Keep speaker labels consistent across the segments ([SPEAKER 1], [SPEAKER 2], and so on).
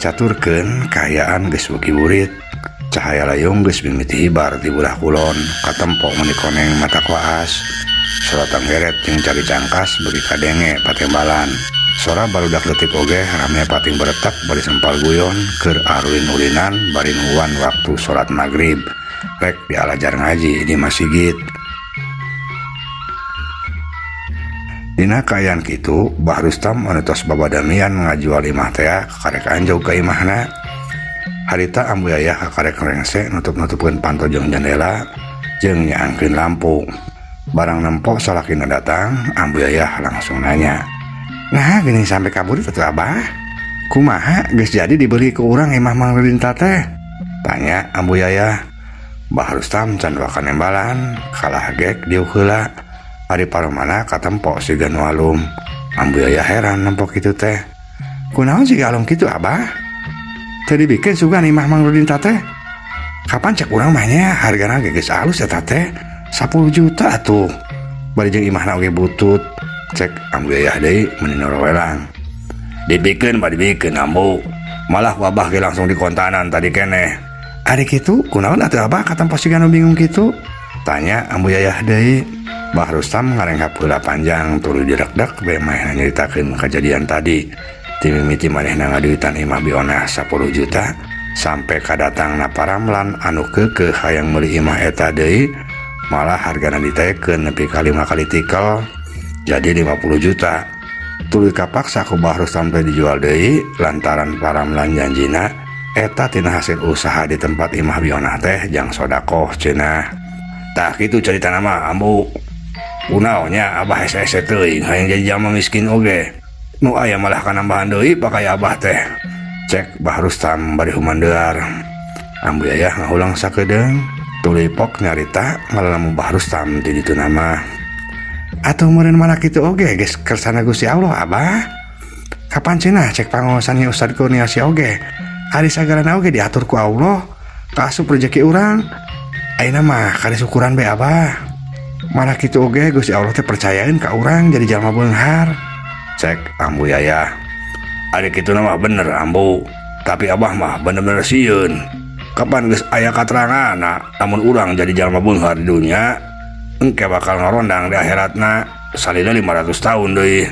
[SPEAKER 1] Caturkeun kaayaan geus beuki burit. Cahaya layung geus mimiti hibar di bulah kulon, katempo meuni koneng mata koas. Sora tanggeret jeung cari cangkas beuki kadenge patembalan. Sora barudak leutik oge rame pating beretak bari sempal guyon keur arulin-ulinan bari nungguan waktu salat magrib. Rek dialajar ngaji di masjid. Dina kaayaan kitu, Bah Rustam anu tos babadamian ngajual imah tea kakarek anjog ka imahna. Harita Ambu Yayah kakarek rengse nutup-nutupkeun panto jeung jendela jeung nyaangkeun lampu. Barang nempo salakina datang, Ambu Yayah langsung nanya, "Nah, geuning sampe kabur atuh Abah? Kumaha geus jadi dibeli ku urang imah Mang Rudin teh?" Tanya Ambu Yayah. Bah Rustam can wakan nembalan, kalah gek diuk heula. Ari paromana katempo siga nu alum. Ambu Yayah heran nempo kitu teh. "Kunaon siga alum kitu Abah? Teu dibikeun sugan imah Mang Rudin teh? Kapan cek urang mah nya hargana ge geus alus eta teh 10 juta atuh. Bari jeung imahna oge butut." Cek Ambu Yayah deui meuni norowelang. "Dibikeun mah dibikeun Ambu. Malah wabah ge langsung dikontanan tadi keneh." "Ari kitu kunaon atuh Abah katempo siga nu bingung kitu?" Tanya Ambu Yayah deui. Bah Rustam ngarenghap heula panjang tuluy direkdek bae manehna nyaritakeun kajadian tadi. Ti mimiti manehna ngaduitan imah bionah 10 juta sampai kadatangna paramlan anu keukeuh hayang meuli imah eta deui, malah hargana ditaekeun nepi ka 5 kali tikel jadi 50 juta. Tuluy kapaksa ku Bah Rustam teh dijual deui lantaran paramlan janjina eta tina hasil usaha di tempat imah bionah teh jang sodakoh cenah. "Tah kitu caritana mah Ambu. Kunaonnya Abah hese-hese teuing hayang jadi jalma miskin oge. Nu aya malah kanambahan deui pakai Abah teh." Cek Bah Rustam bari humandear. Ambu Yayah ngahulang sakedeung, tuluy pok nyarita ngalalamu Bah Rustam ti ditu nama. "Atuh meureun malah kitu oge geus kersana Gusti Allah Abah. Kapan cenah cek pangaosan Ustad Kurniasi oge. Ari sagalana oge diatur ku Allah, kaasup rejeki urang. Ayeuna mah kade syukuran bae Abah. Malah kitu oge Gusti Allah teh percayaeun ka urang jadi jalma beunghar." Cek Ambu Yayah. "Ari kitu mah bener Ambu, tapi Abah mah bener-bener sieun. Kapan geus aya kateranganna lamun urang jadi jalma beunghar di dunya, engke bakal ngarondang di akhiratna salila 500 tahun deui.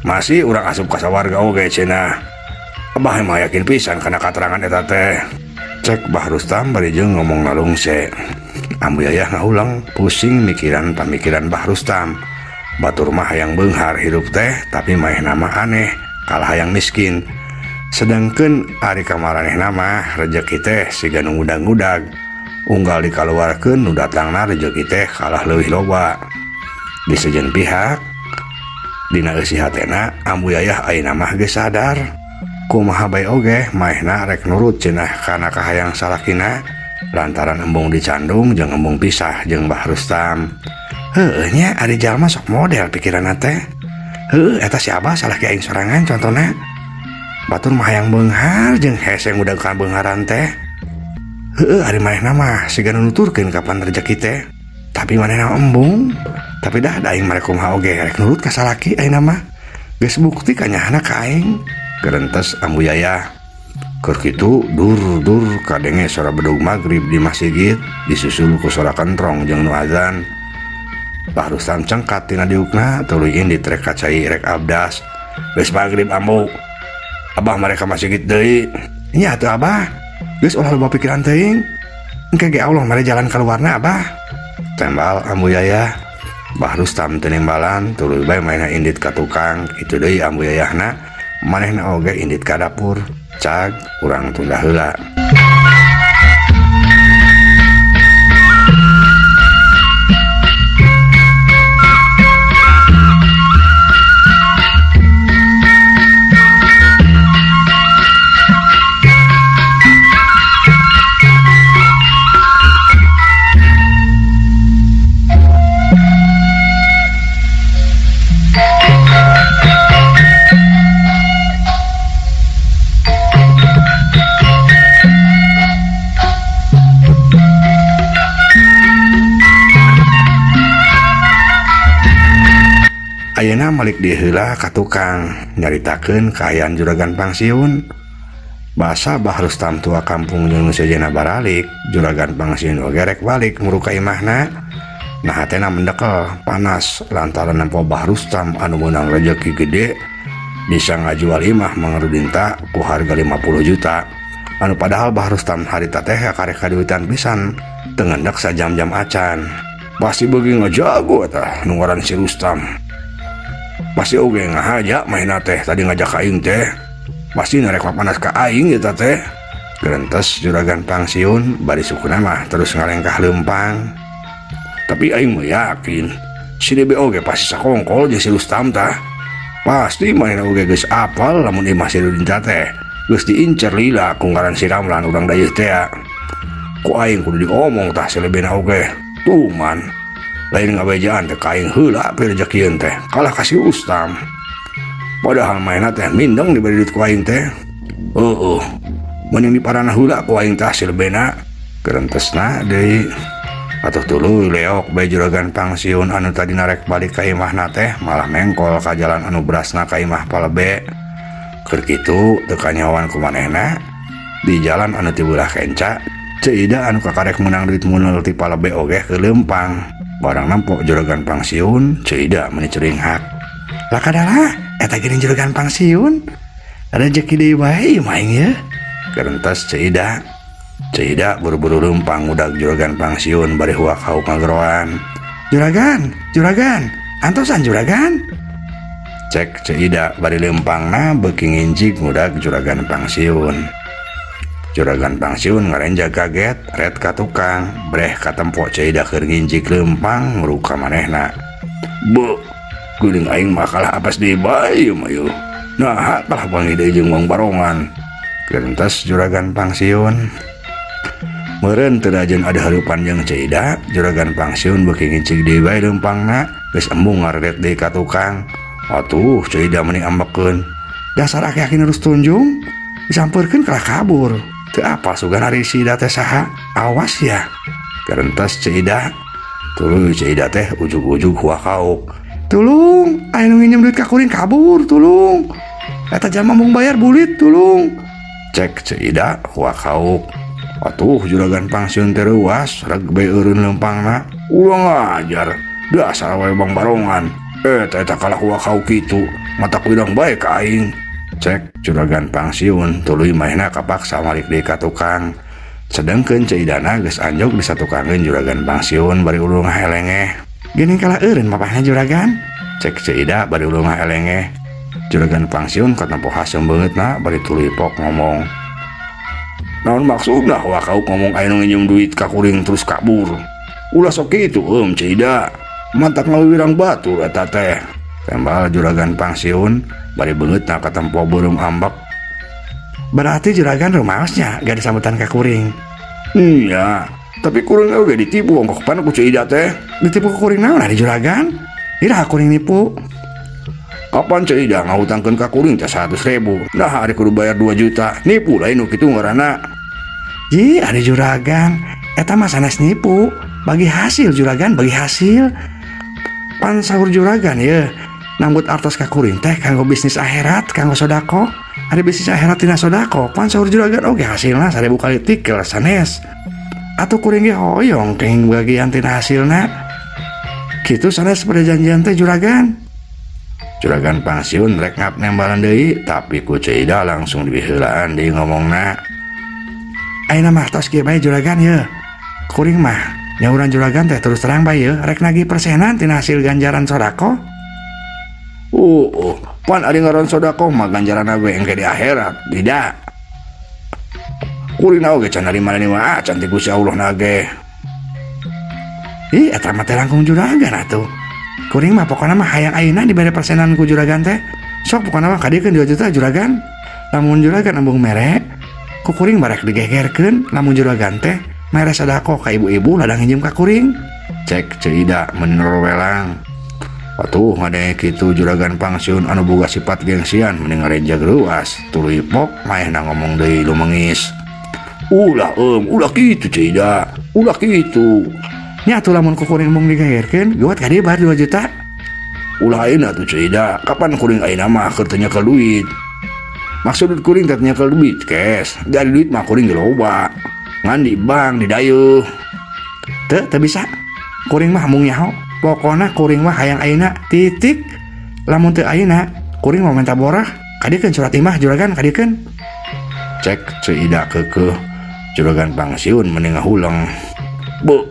[SPEAKER 1] Masih urang asup ka sawarga oge cenah. Abah mah yakin pisan kana katerangan eta teh." Cek Bah Rustam bari jeung ngomong nalungse. Ambu Yayah ngahulang pusing mikiran pamikiran Bah Rustam. Batur mah hayang beunghar hirup teh, tapi manehna mah aneh kalah hayang miskin. Sedangkeun ari kamaranehna mah rejeki teh siga nu ngudag-ngudag. Unggal dikaluarkeun nu datangna rejeki teh kalah leuwih loba. Di sejen pihak dina eusi hatena Ambu Yayah ayeuna mah geus sadar. Kumaha bae oge manehna rek nurut cenah kana kahayang salakina lantaran embung dicandung jeung embung pisah jeung Bah Rustam. Heueuh nya ari jalma sok model pikiranna teh. Heueuh eta si Abah salaki aing sorangan contona. Batur mah hayang beunghar jeung hese ngudag ka beungharan teh. Heueuh ari manehna mah siga nu nuturkeun kapan rejeki teh. Tapi manehna embung. Tapi dah da aing mah rek kumaha oge rek nurut ka salaki ayeuna mah. Geus bukti kanyahana ka aing. Gerentes Ambu Yayah. Keur kitu dur-dur kadenge sora bedug magrib di masjid disusul ku sora kentrong jeung nu azan. Bah Rustam cengkat tina diukna tuluy indit rek ka cai rek abdas. "Geus magrib Ambu. Abah mereka masjid deui." "Nya atuh Abah. Geus ulah loba pikiran teuing. Engke ge Allah mere jalan kaluarna Abah." Tembal Ambu Yayah. Bah Rustam teu nimbalan tuluy bae manehna indit ka tukang. Kitu deui Ambu Yayahna manehna oge indit ka dapur. Cag urang tunda heula. Ayeuna malik diheula ka tukang nyaritakeun kaayaan juragan pangsiun. Basa Bah Rustam tua kampung jeung nu sejenna baralik, juragan pangsiun oge rek balik muru ka imahna. Nah hatena mendekel panas lantaran nempo Bah Rustam anu meunang rejeki gede bisa ngajual imah Mang Rudinta ku harga 50 juta. Anu padahal Bah Rustam harita teh karek kaduitan pisan teu ngendak sajam-jam acan. Pasti beuki ngajago eta nu ngaran si Rustam. Pasti oge ngahaja maena teh tadi ngajak ka aing teh. Pasti narek panas ka aing eta teh. Gerentes juragan pangsiun bari sukuna mah terus ngalengkah leumpang. Tapi aing mah yakin si DB oge pasti sakongkol jeung si Rustam tah. Pasti manehna oge geus apal lamun imah si Rudinta teh geus diincer lila ku ngaran si Ramlan urang dayeuh teh. Ku aing kudu diomong tah si lebena oge. Tuman lain ngabejaan teh ka aing heula pirejekieun teh kalah ka si Rustam. Padahal manehna teh mindeng diberi duit ku aing teh. Heueuh, mending diparana heula ku aing tah si lebena. Gerentesna deui. Atuh tuluy leok bae juragan pangsiun anu tadi narek balik ka imahna teh malah mengkol ka jalan anu berasna ka imah palebe. Keur kitu teu kanyahoan ku manehna di jalan anu ti beulah kenca, Ceu Ida anu kakarek meunang duit munul ti palebe oge keur leumpang. Barang nempo juragan pangsiun, Ceu Ida meuni ceuringhak. Lah kadalah eta geuning juragan pangsiun. Rejeki deui bae ieu mah aing ye. Gerentes Ceu Ida. Ceu Ida buru-buru leumpang ngudag juragan pangsiun bari huak hauk ngageroan. Juragan, juragan, antosan juragan. Cek Ceu Ida bari leumpangna beuki nginjig ngudag juragan pangsiun. Juragan pangsiun ngarenja kaget, ret ka tukang, breh katempo Ceu Ida keur nginjig leumpang nguruk ka manehna. Beuh, geuning aing mah kalah apes deui bae ieu mah yeuh. Nah, kalah panggih deui jeung Mang Barongan. Gerentes juragan pangsiun. Meureun teu dajeun ada hareupan jeung Ceu Ida, juragan pangsiun beuki ngincig deui bae leumpangna, geus embung ngaredet deui ka tukang. Atuh Ceu Ida meuni ambekeun. Dasar aki-aki nurus tunjung, disampeurkeun kalah kabur. Teu apal sugan ari si Ida teh saha? Awas ya. Gerentes Ceu Ida. Tuluy Ceu Ida teh ujug-ujug huak kauk. Tulung, aya nu nginjem duit ka kuring kabur, tulung. Eta jalma mung bayar bulit, tulung. Cek Ceu Ida huak kauk. Atuh juragan pangsiun teh reuas, reg bae eureun leumpangna. Ulah ngajar, dasar wae Bang Barongan. Eta kalah huak kauk kitu, mata kuidang bae ka aing. Cek juragan pangsiun tuluy manehna kapaksa malik deui ka tukang. Sedengkeun Ceu Idana geus anjog di satukangeun juragan pangsiun bari ulung ngahelengeh. Geuning kalah eureun mapahna juragan. Cek Ceu Ida bari ulung ngahelengeh. Juragan pangsiun katempo haseum beungeutna bari tuluy pok ngomong. Naon maksudna wa kau ngomong aya nu nginjem duit ka kuring terus kabur. Ulah sok kitu Ceu Ida. Mantak ngawirang batur eta teh. Tembal juragan pangsiun bari beungeutna katempo beureum ambek. Berarti juragan rumaosnya gak disambutan ka kuring. Iya, tapi kuring oge ditipu ongkoh pan ku Ceu Ida teh. Ditipu ku kuring naon ari juragan? Iraha kuring nipu. Kapan Ceu Ida ngahutangkeun ka kuring teh 100.000. Nah ari kudu bayar 2 juta. Nipu lain nu kitu ngaranna. Ji, ari juragan, eta mah sanes nipu. Bagi hasil juragan, bagi hasil. Pan sahur juragan ye. Nambut artos ka kuring teh kanggo bisnis akhirat, kanggo sodako. Ari bisnis akhirat tina sodako, pan sahur juragan oge hasilna 1000 kali tikel sanes. Atuh kuring ge hoyong kenging bagian tina hasilna. Kitu sanes perjanjian teh juragan. Juragan pangsiun rek ngap nembalan deui, tapi ku Ceu Ida langsung dibiheulaan deui ngomongna. Ayeuna mah tos kieu bae juragan ye. Kuring mah nyauran juragan teh terus terang bae ye, rek nagih persenan tina hasil ganjaran sodako. Pan ari ngaran sodako mah ganjaranna we engke di akhirat, tidak. Kuring oge can narima-narima acan ti Gusti Allah na ge. Ih, eta mah teh langkung juragan atuh. Kuring mah pokona mah hayang ayeuna dibere persenan ku juragan teh. Sok pokona mah kadiekeun 2 juta juragan. Lamun juragan embung mere, ku kuring barek digegerkeun. Lamun juragan teh mere sadako ka ibu-ibu ladang nginjem ka kuring. Cek Ceu Ida meuni welang. Atuh ngadenge kitu juragan pangsiun anu boga sifat gengsian mending ngarenjag reuas. Tuluy pok maehna ngomong deui lumengis. Ulah ulah kitu Ceu Ida, ulah kitu. Nya atuh lamun ku kuring mung digegerkeun, geuwat ka dieu bayar 2 juta. Ulah ayeuna atuh Ceu Ida, kapan kuring ayeuna mah keur teu nyekel duit. Maksud kuring teh nyekel duit cash. Dari duit mah kuring loba. Ngan di bank didayeuh. Teu teu bisa. Kuring mah mung nyaho. Pokona kuring mah hayang ayeuna titik. Lamun teu ayeuna kuring mah minta borah. Kadiekeun surat imah juragan kadiekeun. Cek Ceu Ida keukeuh. Juragan pangsiun mending ngahuleng. Bu,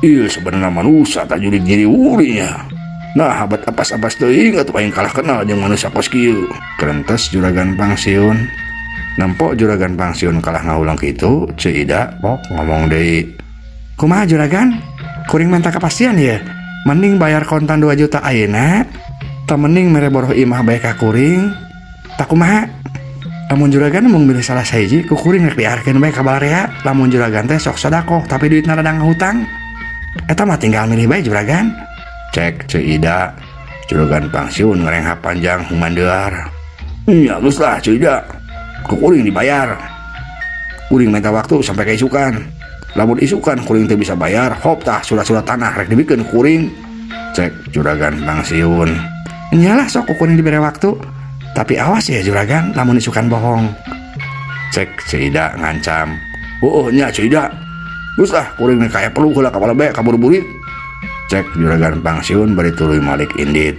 [SPEAKER 1] ieu sebenarnya manusia tak jurig nyeri wurinya. Nah, habat apas-apas teuing atuh aing kalah kenal jeung manusia kos kieu. Kerentes juragan pangsiun. Nempo juragan pangsiun kalah ngahuleng kitu, Ceu Ida pok ngomong deui. Kumaha juragan? Kuring minta kepastian ya. Mending bayar kontan 2 juta ayeuna, teu mending mere boroh imah bae ka kuring. Tak kumaha? Lamun juragan mung milih salah sahiji, ku kuring rek diarkeun bae ka balarea. Lamun juragan teh sok sodakoh tapi duitna rada ngahutang. Eta mah tinggal milih bae juragan. Cek Ceu Ida, juragan pangsiun ngerengha panjang humandear. Nya geus lah Ceu Ida, ku kuring dibayar. Kuring minta waktu sampai ka isukan. Lamun isukan kuring teu bisa bayar, hop tah surat-surat tanah rek dibikeun kuring. Cek juragan pangsiun. Nya lah sok ku kuring dibere waktu. Tapi awas ya juragan, lamun isukan bohong. Cek Ceu Ida ngancam. Oh nya Ceu Ida. Geus lah kuring kaya perlu heula ka balebe kaburu-burit. Cek juragan pangsiun bari tuluy malik indit.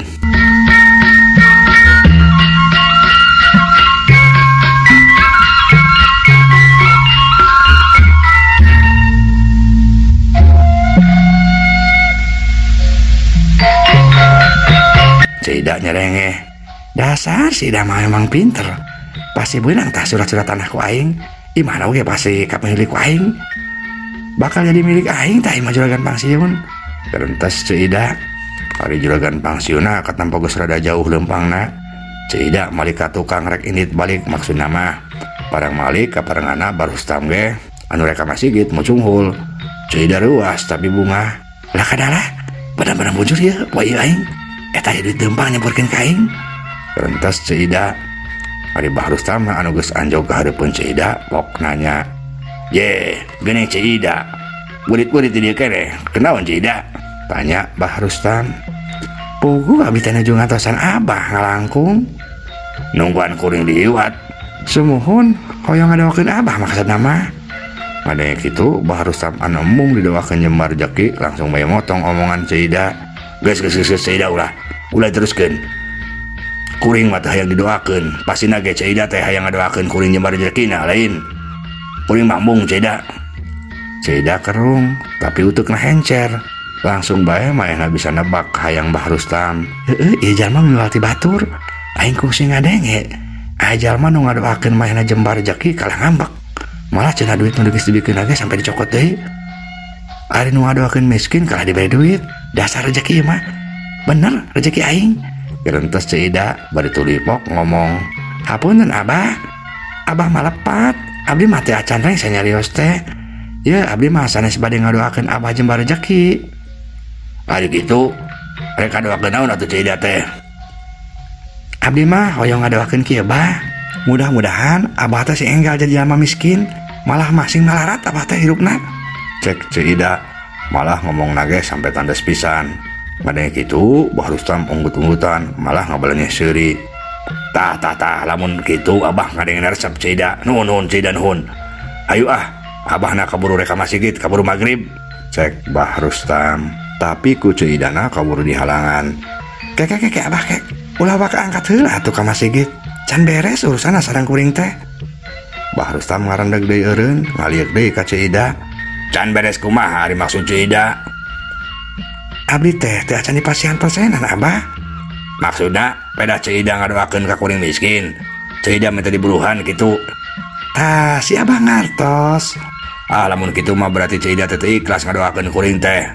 [SPEAKER 1] Ceu Ida nyerengeh. Dasar si Ida mah memang pinter. Pasti beunang tah surat-surat tanah ku aing. Imah oge pasti kapemilik ku aing. Bakal jadi milik aing tah imah juragan pangsiun. Terentes Ceu Ida. Ari juragan pangsiunna katampo geus rada jauh leumpangna. Ceu Ida malik ka tukang rek indit balik maksudna mah. Parang malik ka parengana Barustam ge anu rek ka masigit mucunghul. Ceu Ida reuas tapi bungah. Lah kadalah bener-bener bujur ieu poe ieu aing. Eta duit leumpang nyemporkeun ka aing. Terentes Ceu Ida. Ari Bahrustam anu geus anjog ka hareupeun Ceu Ida pok nanya. Ye, geuning Ceu Ida. Burit-burit di dieu keneh. Kenaon Ceu Ida? Tanya Bahrustam. Puguh abi teh nuju ngatosan abah ngalangkung. Nungguan kuring diiwat. Sumuhun hoyong ngadoakeun abah maksudna mah. Ngadenge kitu Bahrustam anu embung didoakeun jembar rejeki langsung bae motong omongan Ceu Ida. Geus geus geus Ceu Ida ulah. Ulah teruskeun. Kuring mah teh hayang didoakeun. Pastina ge Ceu Ida teh hayang ngadoakeun kuring jembar rejekina lain. Kuring mah embung Ceu Ida. Ceu Ida kerung tapi uteukna hencer. Langsung bae manehna bisa nebak hayang Bahrustam. Heueuh ieu jalma miwal ti batur. Aing kungsi ngadenge. Aya jalma nu ngadoakeun manehna jembar rejeki kalah ngambek. Malah cenah duit nu geus dibikeun ge sampai dicokot deui. Ari nu ngadoakeun miskin kalah dibere duit. Dasar rejeki ieu mah. Bener rejeki aing. Gerentes Ceu Ida bari tuluy pok ngomong. Hapunten abah. Abah mah lepat. Abdi mah teu acan reng sanyarios teh. Ye abdi mah sanes bade ngadoakeun abah jembar rejeki. Ari kitu rek ngadoakeun naon atuh Ceu Ida teh? Abdi mah hoyong ngadoakeun kieu bah. Mudah-mudahan abah teh si enggal jadi jalma miskin, malah masing malarat abah teh hirupna. Cek Ceu Ida malah ngomong nage sampai tandes pisan. Ngadenge kitu Bahrustam unggut-unggutan malah ngabalenyeh seuri. Tah tah tah lamun kitu abah ngadenge resep Ceu Ida. Nuhun nuhun Ceu Ida nuhun. Ayo ah, abahna kaburu rek ka masigit, kaburu magrib. Cek Bahrustam. Tapi ku Ceu Idana kaburu dihalangan. Kek kek kek abah kek. Ulah waka angkat heula atuh ka masigit. Can beres urusanna sareng kuring teh. Bahrustam ngarendeg deui eureun, ngalieuk deui ka Ceu Ida. Can beres kumaha ari maksud Ceu Ida? Abdi teh teu acan dipasihan persenan abah. Maksudna peda Ceu Ida ngadoakeun ka kuring miskin. Ceu Ida minta diburuhan kitu. Tah si abah ngartos. Ah lamun kitu mah berarti Ceu Ida teh teu ikhlas ngadoakeun kuring teh.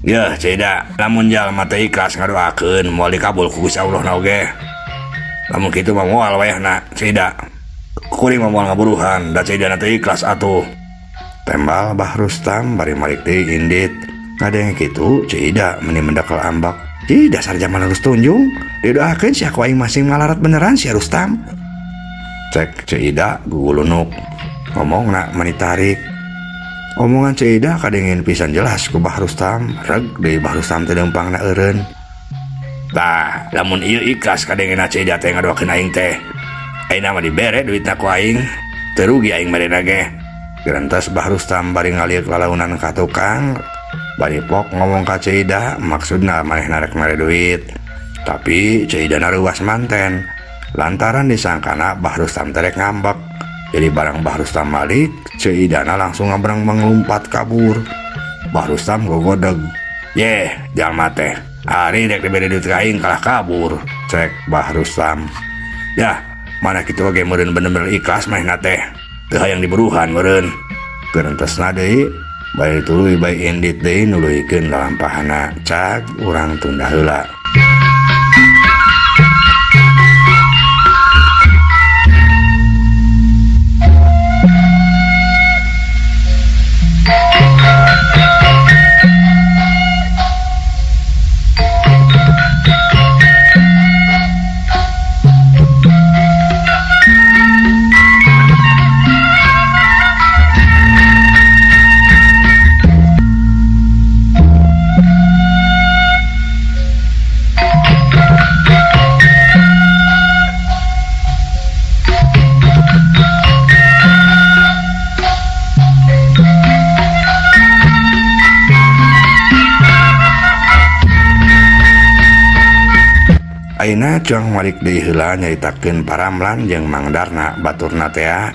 [SPEAKER 1] Yeuh Ceu Ida, lamun jalma teu ikhlas ngadoakeun moal dikabul ku Gusti Allah na oge. Lamun kitu mah moal wayahna Ceu Ida. Kuring mah moal ngaburuhan da Ceu Ida na teu ikhlas atuh. Tembal Bahrustam bari malik deui indit. Ngadenge kitu Ceu Ida meni mendekel ambak. Ih dasar jaman harus tunjung. Didoakeun sia ku aing masing malarat beneran sia Rustam. Cek Ceu Ida gugulunuk. Ngomongna meni tarik. Omongan Ceu Ida kadengin pisan jelas ku Bahrustam. Reg deui Bahrustam teh leumpangna eureun. Tah, lamun ieu ikhlas kadengena Ceu Ida teh ngadoakeun aing teh. Ayeuna mah dibere duitna ku aing. Teu rugi aing merena ge. Gerentas Bah Rustam bari ngaliuk lalaunan ka tukang. Bari pok ngomong ka Ceu Ida maksudna manehna rek mere duit. Tapi Ceu Ida nareuwas manten. Lantaran disangkana Bah Rustam teh rek ngambek. Jadi barang Bah Rustam balik, Ceu Idana langsung ngabrang mengelumpat kabur. Bah Rustam gogodeg. Yeh, jalma teh. Ari rek dibere duit ka aing kalah kabur. Cek Bah Rustam. Yah, mana kitu oge meureun bener-bener ikhlas manehna teh. Teu hayang diberuhan meureun. Gerentesna deui, bae tuluy bae indit deui nuluykeun lalampahana. Cag urang tunda heula. Ayeuna cuang malik deui heula nyaritakeun Paramlan jeung Mang Darna baturna tea.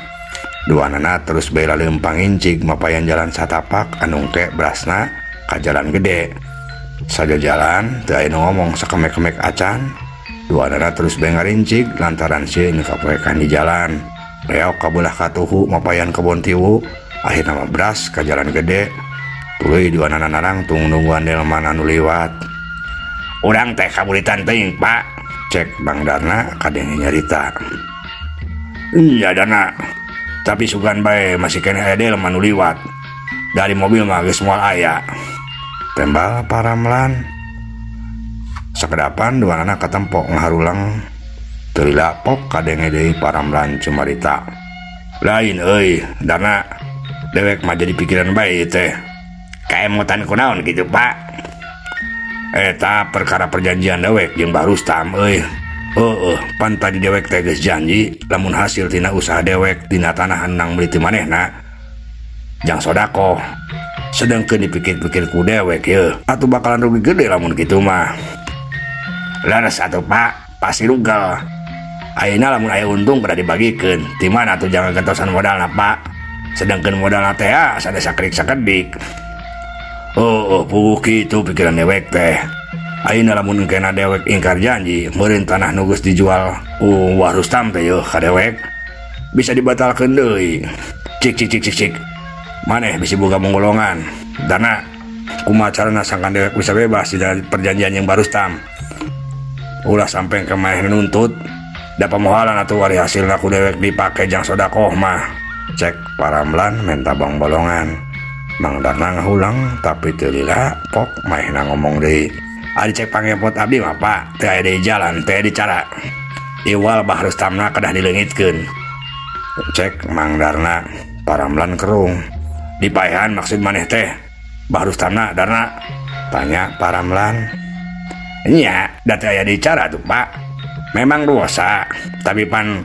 [SPEAKER 1] Duanana terus bae laleumpang incig mapayan jalan satapak anu engke berasna ka jalan gede. Saja jalan teu aya nu ngomong sakemek-kemek acan. Duanana terus bae ngarincig lantaran sieun kapoekan di jalan. Reok kabelah katuhu mapayan kebon tiwu, akhirna mah beras ka jalan gede. Tuluy duanana narangtung nungguan delman anu liwat. Urang teh kaburitan teuing, Pak. Cek Bang Darna kadenge nyarita. Iya Darna, tapi sugan bae masih keneh aya delman anu liwat. Dari mobil mah geus moal aya. Tembal Paramlan. Sakedapan duanana katempok ngaharulang. Teu lila pok kadenge deui Paramlan cumarita. Lain euy, Darna. Dewek mah jadi pikiran bae teh. Kaemutan kunaon kitu, Pak? Eta perkara perjanjian dewek jeung Bah Rustam euy. Heueuh, pan tadi dewek teh geus janji lamun hasil tina usaha dewek tina tanah nang meuli ti manehna jang sodakoh. Sedengkeun dipikir-pikir ku dewek yeuh, atuh bakalan rugi gede lamun kitu mah. Leres atuh Pak, pasti rugal. Ayeuna lamun aya untung kudu dibagikeun. Ti mana atuh jangan gentosan modalna Pak? Sedengkeun modalna teh sanes sakrik sakedik. Oh, puguh kitu pikiran dewek teh. Ayeuna lamun engkena dewek ingkar janji, meureun tanah nu geus dijual ku Bah Rustam teh yeuh ka dewek bisa dibatalkeun deui. Cik cik cik cik cik. Maneh bisi boga monggolongan. Dana kumaha carana sangkan dewek bisa bebas dina perjanjian jeung Bah Rustam. Ulah sampe ke maneh nuntut, da pamohalan atuh ari hasilna ku dewek dipake jang sodakoh mah. Cek Paramlan menta bongbolongan. Mang Darna ngahulang tapi teu lila pok manehna ngomong deui. Ari cek pangepot abdi mah Pak, teu aya deui jalan, teu aya deui cara. Iwal Bah Rustamna kedah dileungitkeun. Cek Mang Darna, Paramlan kerung. Dipaehan maksud maneh teh Bah Rustamna Darna? Tanya Paramlan. Nya, da teu aya deui cara tuh Pak. Memang dosa, tapi pan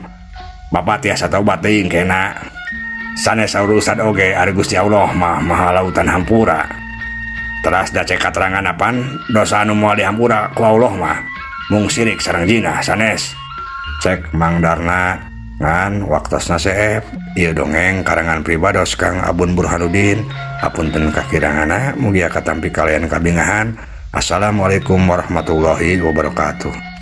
[SPEAKER 1] Bapak tiasa taubat teuing kena. Sanes urusan oge ari Gusti Allah mah maha lautan hampura. Teras da cek katerangan apan dosa anu moal dihampura ku Allah mah mung sirik sareng jinah sanes. Cek Mang Darna ngan waktosna seep ieu dongeng karangan pribados Kang Abun Burhanuddin. Hapunten kakiranganna mugia katampi kalian kabingahan. Assalamualaikum warahmatullahi wabarakatuh.